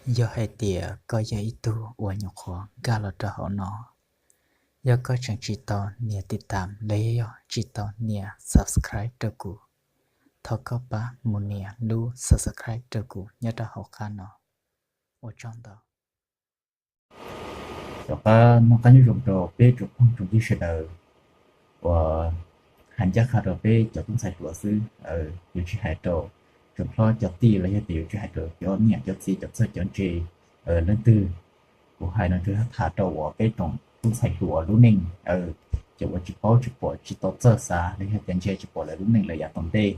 Yog hais tias koj yog ib tug uas nyuam qhuav nkag los rau hauv no, yog koj tseem tsis tau nias tiv tam los yog tsis tau nias subscribe rau kuv, thov koj pab mus nias lub subscribe rau kuv nyob rau hauv qab no. Ua tsaug ntau. Tom qab noj qab nyob zoo rau peb tsoom phooj tsoom ywg sawv daws uas hais ncaj qha rau peb cov tub ntxhais hluas xwb, yuav tsis hais rau cov hlob cov tij los yog tias yuav tsis hais rau cov niam cov txiv cov txawj cov ntse leej twg. Kuv hais no tsuas yog tham rau uas peb tsoom tub ntxhais hluas lub neej, cov uas tsis paub tsis pom tsis tau txawj xav los yog tias ntsia tsis pom lawv lub neej lawm yav tom ntej.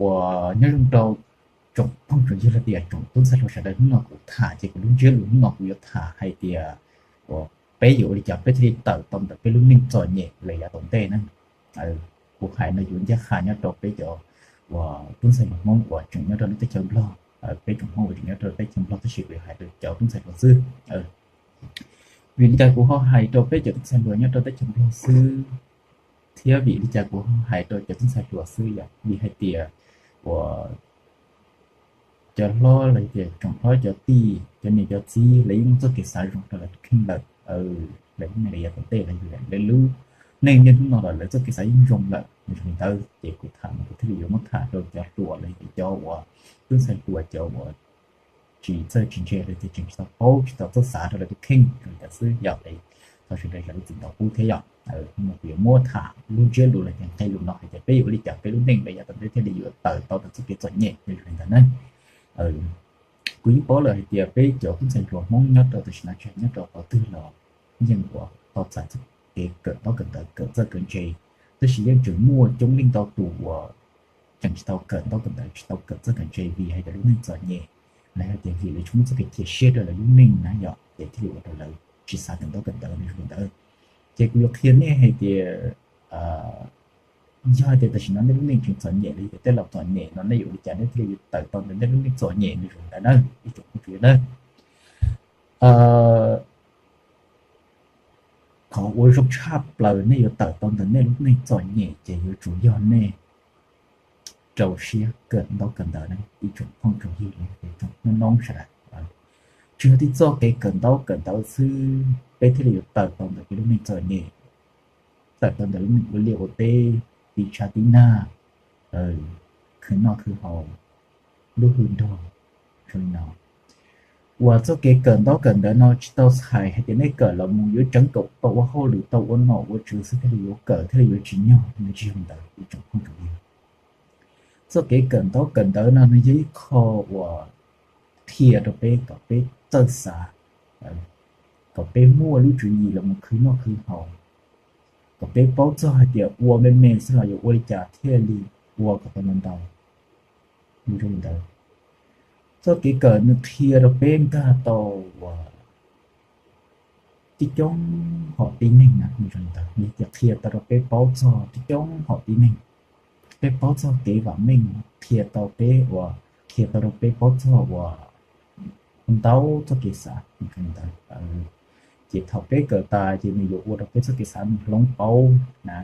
Uas nyob zoo rau tsoom phooj tsoom ywg los tias tsoom tub ntxhais hluas sawv daws, hnub no kuv tham ces kuv lub ntsiab lus hnub no kuv yuav tham hais tias uas peb yuav ua li cas peb thiaj li tawm tau ntawm peb lub neej txom nyem lawm yav tom ntej na. Kuv hais no yuav ncaj qha nyob rau peb cov uas tub ntxhais hluas Hmoob uas tseem nyob rau lub teb chaws Nplog, peb tsoom Hmoob uas tseem nyob rau teb chaws Nplog tab sis kuv yuav hais rau cov tub ntxhais hluas xwb. Vim li cas kuv ho hais rau peb cov tub ntxhais hluas nyob rau teb chaws Nplog xwb, thiab vim li cas kuv ho hais rau cov tub ntxhais hluas xwb yom? Vim hais tias uas cov hlob los tias tsoom hlob cov tij cov niam cov txiv lawv yeej muaj txoj kev xav zoo rau lawv tus kheej lawm, lawv lub neej lawm yav tom ntej los yog lawv lub neej niaj hnub no los lawv txoj kev xav yeej zoo lawm. Yog li ntawd ces kuv tham no kuv thiaj li yuav muab tham rau cov hluas los tias cov uas tub ntxhais hluas cov uas tsis txawj tsis ntse los tias tseem tsis tau paub tsis tau txawj xav rau lawv tus kheej zoo li ntawd xwb yom. Thov sawv daws zam lub txim ntau qub thiab yom. Hnub no kuv yuav muab tham lub ntsiab lus los tias nqe lus no hais tias peb yuav ua li cas peb lub neej lawm yav tom ntej thiaj li yuav tawm tau ntawm txoj kev txom nyem zoo li ntawd na. Kuv yeej paub lawm hais tias peb cov tub ntxhais hluas Hmoob nyob rau tam sim no tsis hais nyob rau qhov twg los yeej uas tau txais txoj kev kawm ntaub kawm ntawv kawm txawj kawm ntse, tab sis yeej tseem muaj coob leej ntau tus uas tseem tsis tau kawm ntaub kawm ntawv tsis tau kawm txawj kawm ntse vim hais tias lub neej txom nyem, los hais tias vim lawv tsis muaj txoj kev cia siab rau lawv lub neej na yom, ces thiaj li ua rau lawv tsis xav kawm ntaub kawm ntawv li ntawd. Ces kuv yuav qhia nej hais tias yog hais tias tam sim no nej lub neej tseem txom nyem los yog tias tej laus txom nyem no nej yuav ua li cas nej thiaj li yuav tawm tau ntawm nej lub neej txom nyem zoo li ntawd na, ib tsoom phooj ywg na. Qhov uas zoo tshaj plaws nej yuav tawm tau ntawm nej lub neej txom nyem ces yuav tsum yog nej rau siab kawm ntaub kawm ntawv na ib tsoom phooj tsoom ywg los yog tias tsoom noob noob sawv daws. Tsuas yog tib txoj kev kawm ntaub kawm ntawv xwb peb thiaj li yuav tawm tau ntawm peb lub neej txom nyem, tawm tau ntawm lub neej ua liaj ua teb, tib tshav tib nag, khwv noj khwv haus, lub hwj nrog zoo li no. Uas txoj kev kawm ntaub kawm ntawv no tsis tau txhais hais tias nej kawm los mus yuav tseev kom tau ua hauj lwm tau ua nom ua tswv xwb thiaj li yuav kawm thiaj li yuav tsim nyog, nws tsis yog li ntawd ib tsoom phooj ywg. Txoj kev kawm ntaub kawm ntawv no nws yog ib qho uas qhia rau peb kom peb txawj xav, kom peb muaj lub tswv yim los mus khwv noj khwv haus, kom peb paub txog hais tias ua me me xwb los yuav ua li cas thiaj li ua kom tau ntau ntau. Nws zoo li ntawd. Txoj kev kawm nws qhia rau peb nkag tau uas tib coob hom tib neeg na, nws zoo li ntawd, nws qhia tau rau peb paub txog tib coob hom tib neeg. Peb paub txog kev vam meej, qhia tau peb uas, qhia tau rau peb paub txog uas ntau txoj kev xav zoo li ntawd. Ces thaum peb kawm tas ces nws yuav ua rau peb txoj kev xav nws hloov pauv na,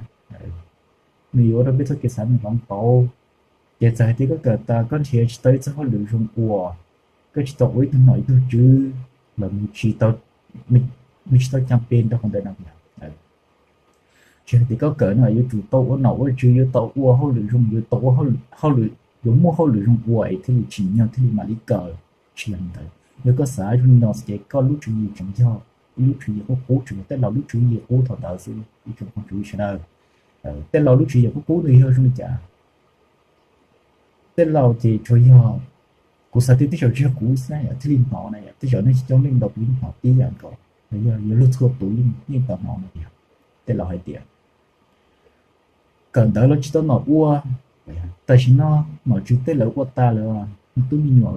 nws yuav ua rau peb txoj kev xav nws hloov pauv. Ces txawm hais tias koj kawm tas koj nrhiav tsis tau ib txoj hauj lwm zoo ua, koj tsis tau ua ib tug nom ib tug tswv los nws tsis tau, nws tsis tau cam pes rau qhov ntawd no. Tsis hais tias koj kawm no yuav tsum tau ua nom ua tswv, yuav tau ua hauj lwm zoo, yuav tau ua hauj lwm, yuav muaj hauj lwm zoo ua es thiaj li tsim nyog thiaj li mam li kawm, tsis yog li ntawd. Yog koj xav zoo li no ces koj lub tswv yim tseem yog ib lub tswv yim qub qub, tseem yog tej laus lub tswv yim qub thaum ntawd xwb ib tsoom phooj ywg sawv daws. Tej laus lub tswv yim qub qub nws yog zoo li cas? Tej laus ces tsuas yog, kuv xav tias tej zaum tsis yog kuv xwb thiaj li hnov na, tej zaum nej coob leej ntau tus yeej hnov tib yam nkaus, los yog luag txhua tus yeej tau hnov no tias, tej laus hais tias kawm ntawv los tsis tau nom ua, tam sim no nom tswv tej lawv ua tas lawm, tub me nyuam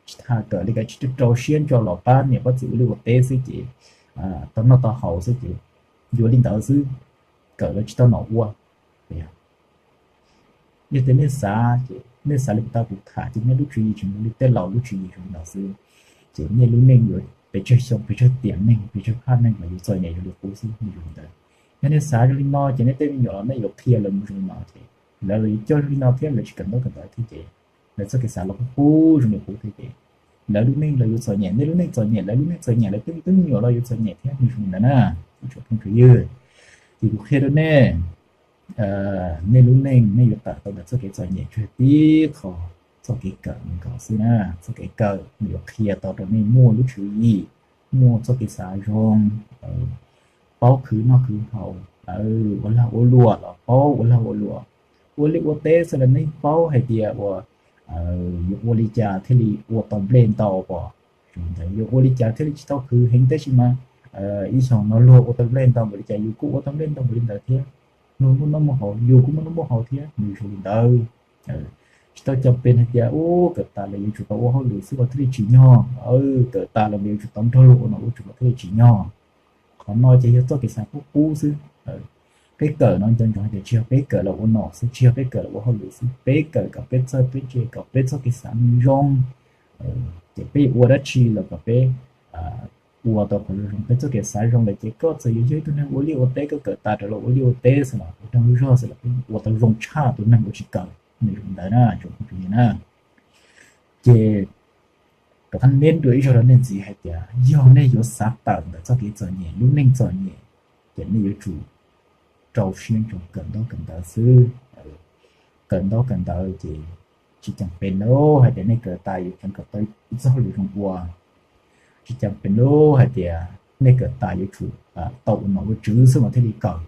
tsis tas kawm li, kav tsij rau siab ntso los pab niam pab txiv ua liaj ua teb xwb ces tau noj tau haus xwb ces yuav li ntawd xwb, kawm los tsis tau nom ua. Yog tias nej xav, nej xav li kuv tau kuv tham ces nej lub tswv yim tseem li tej laus lub tswv yim zoo li no xwb, ces nej lub neej yuav pes tsawg xyoo pes tsawg tiam neej pes tsawg phaj neej los yuav txom nyem zoo li qub xwb, zoo li ntawd. Yog nej xav zoo li no ces nej tej me nyuam los nej yuav qhia lawv mus zoo li no ces lawv los yuav coj zoo li no thiab, lawv tsis kawm ntaub kawm ntawv thiab ces lawv txoj kev xav los qub qub zoo li qub thiab ces lawv lub neej los yuav txom nyem, nej lub neej txom nyem, lawv lub neej txom nyem, lawv tej me tub me nyuam los yuav txom nyem thiab, nws zoo li ntawd na. Ces kuv qhia rau nej, nej lub neej nej yuav tawm tau ntawm txoj kev txom nyem tsuas tib qho, txoj kev kawm nkaus xwb na. Txoj kev kawm nws yuav qhia tau rau nej muaj lub tswv yim, muaj txoj kev xav zoo, paub khwv noj khwv haus, ua lag ua luam los paub ua lag ua luam, ua liaj ua teb xwb los nej paub hais tias ua yuav ua li cas thiaj li ua tau nplej ntau os. Yuav ua li cas thiaj li tsis tau khwv heev tab sis mas ib xyoos no luag ua tau nplej ntau npaum li cas yus kuj ua tau nplej ntau npaum li ntawd thiab. Luag muaj noj muaj haus yus kuj muaj noj muaj haus thiab, nws zoo li ntawd. Tsis tau cam pes hais tias ub kawm tas los yuav tsum tau ua hauj lwm xwb los thiaj li tsim nyog, kawm tas los yuav tsum tau nrog luag ua nom ua tswv los thiaj li tsim nyog. Qhov no ces yog txoj kev xav qub qub xwb. Peb kawm no nco ntsoov hais tias tsis yog peb kawm los ua nom xwb, tsis yog peb kawm los ua hauj lwm xwb, peb kawm kom peb txawj peb ntse, kom peb txoj kev xav nws zoo, ces peb yuav ua dab tsi los kom peb ua tau qhov zoo. Peb txoj kev xav zoo lawm ces koj txawm yuav yog ib tug neeg ua liaj ua teb, koj kawm tas rov los ua liaj ua teb xwb los ua neeg lub zog xwb los peb ua tau zoo tshaj tus neeg uas tsis kawm. Nws zoo li ntawd na, tsoom phooj ywg na. Ces rov qab neb dua ib zaug rau nej ntxiv hais tias yog nej yuav xav tawm ntawm txoj kev txom nyem, lub neej txom nyem, ces nej yuav tsum rau siab ntsoov kawm ntaub kawm ntawv xwb. Kawm ntaub kawm ntawv ces tsis cam pes hais tias nej kawm tas yuav tsum kawm tau ib txoj hauj lwm zoo ua. Tsis cam pes hais tias nej kawm tas yuav tsum tau ua nom ua tswv xwb mas thiaj li kawm.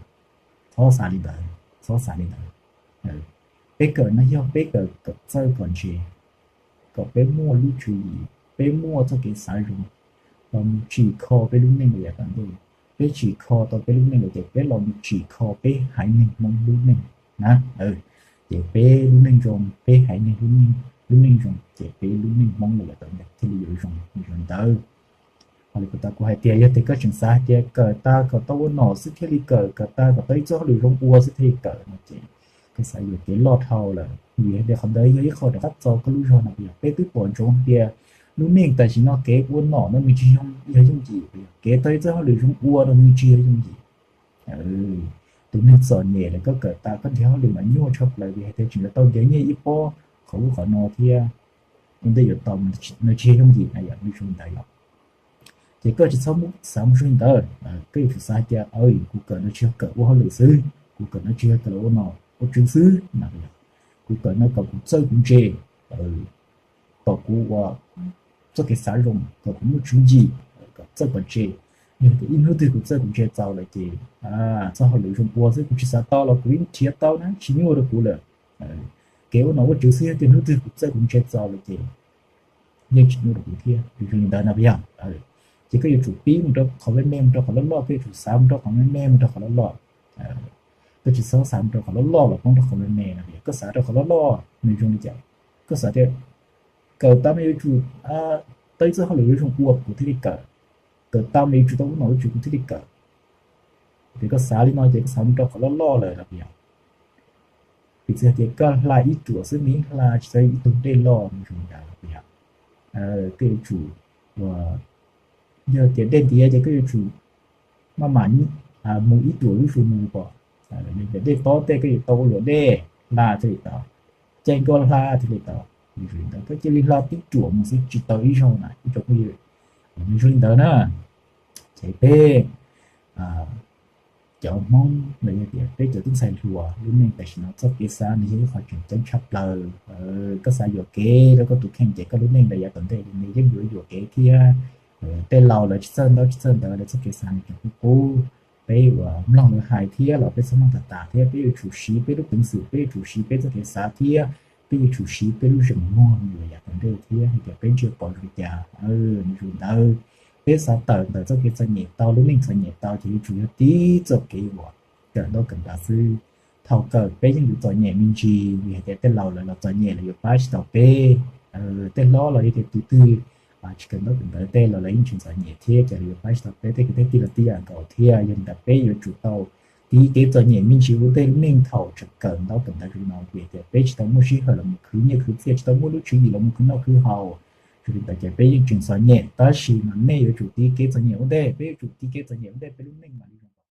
Txhob xav li ntawd, txhob xav li ntawd. Peb kawm no yog peb kawm kom txawj kom ntse, kom peb muaj lub tswv yim, peb muaj txoj kev xav zoo, los mus tsim kho peb lub neej rau yav tom ntej. Peb tsim kho tau peb lub neej lawm ces peb los mus tsim kho peb haiv neeg Hmoob lub neej na. Ces peb lub neej zoo, peb haiv neeg lub neej zoo, ces peb lub neej Hmoob los yav tom ntej thiaj li yuav zoo li ntawd. Ho li kuv tas kuv hais tias yog tias koj tseem xav hais tias kawm tas kom tau ua nom xwb thiaj li kawm, kawm tas kom tau ib txoj hauj lwm zoo ua xwb thiaj li kawm no ces koj xav yuam kev loj dhau lawm, vim hais tias qhov ntawd yog ib qho rov qab txo koj lub zog no. Yog peb twb pom ntsoov hais tias lub neej tam sim no kev ua nom no nws tsis yog yooj yim, kev tau ib txoj hauj lwm zoo ua no nws tsis yog yooj yim. Tus neeg txom nyem lawm koj kawm tas koj nrhiav hauj lwm mas nyuaj tshaj plaws vim hais tias tseem yuav tau nrhiav nyiaj ib pob qhov ub qhov no thiab. Ua ntej yuav tau no tsis yog yooj yim na, yog li zoo li ntawd yom. Ces koj tsis txhob muab xav mus zoo li ntawd, koj yuav tsum xav hais tias kuv kawm no tsis yog kawm ua hauj lwm xwb, kuv kawm no tsis yog kawm los ua nom ua tswv xwb na. Kuv kawm no kom kuv txawj kuv ntse, kom kuv ua txoj kev xav zoo, kom kuv muaj tswv yim, kom txawj kom ntse. Yog tias ib hnub twg kuv txawj kuv ntse txaus lawm ces txoj hauj lwm zoo ua xwb kuv tsis xav tau los kuv yeej nrhiav tau na, tsis nyuaj rau kuv lawm. Kev ua nom ua tswv xwb yog tias hnub twg kuv txawj kuv ntse txaus lawm ces yeej tsis nyuaj rau kuv thiab. Zoo li ntawd no puas yog? Ces koj yuav tsum pib mus rau qhov me me mus rau qhov loj loj, koj yuav tsum xav mus rau qhov me me mus rau qhov loj loj. Koj tsis txhob xav mus rau qhov loj loj los poob rau qhov me me no. Koj xav rau qhov loj loj nws zoo li cas? Koj xav tias kawm tau mas yuav tsum tau ib txoj hauj lwm zoo ua kuv thiaj li kawm, kawm tau mas yuav tsum tau ua nom ua tswv kuv thiaj li kawm. Ces koj xav li no ces koj xav mus rau qhov loj loj lawm los puas yog? Piv txwv hais tias koj hla ib ruam xwb mas yeej hla tsis tau ib tug dej loj zoo li ntawd los puas yog? Koj yuav tsum, yog tias dej ntiav ces koj yuav tsum maj mam mus ib ruam lub zus mus pom, yog tias dej tob tej koj yuav tau ua luam dej hla thiaj li tau, caij nkoj hla thiaj li tau. Zoo li ntawd koj cia li hla tib ruam mus xwb tsis tau ib zaug na ib tsoom phooj ywg. Nws zoo li ntawd na. Ces peb cov Hmoob los yog tias peb cov tub ntxhais hluas lub neej tam sim no txoj kev xav nws yog ib qho tseem ceeb tshaj plaws. Koj xav yuam kev rau koj tus kheej ces koj lub neej rau yav tom ntej nws yeej yuav yuam kev thiab. Tej laus lawv tsis txawj ntaub tsis txawj ntawv lawv txoj kev xav nws tseem qub qub. Peb uas mloog lawv hais thiab los peb txhob mloog tas tas thiab, peb yuav tsum siv peb lub peev xwm, peb yuav tsum siv peb txoj kev xav thiab peb yuav tsum siv peb lub zeem muag mus yav tom ntej thiab hais tias peb ntsia pom zoo li cas. Nws zoo li ntawd, peb xav tawm ntawm txoj kev txom nyem tau, lub neej txom nyem tau ces yuav tsum yog tib txoj kev uas kawm ntaub kawm ntawv xwb. Thaum kawm peb yeej yuav txom nyem me ntsis vim hais tias tej laus lawv los txom nyem lawv yuav pab tsis tau peb. Tej hlob los yog tias tus twg tsis kawm ntaub kawm ntawv tej los lawv yeej tseem txom nyem thiab ces lawv yuav pab tsis tau peb. Tej kwv tej tij los tib yam nkaus thiab. Yog li ntawd peb yuav tsum tau tiv kev txom nyem me ntsis ua ntej lub neej thaum tseem kawm ntaub kawm ntawv zoo li no vim tias peb tsis tau muaj sij hawm los mus khwv nyiaj khwv txiaj, tsis tau muaj lub tswv yim los mus khwv noj khwv haus. Zoo li ntawd ces peb yeej tseem txom nyem tab sis mas nej yuav tsum tiv kev txom nyem ua ntej, peb yuav tsum tiv kev txom nyem ua ntej peb lub neej mam li zoo.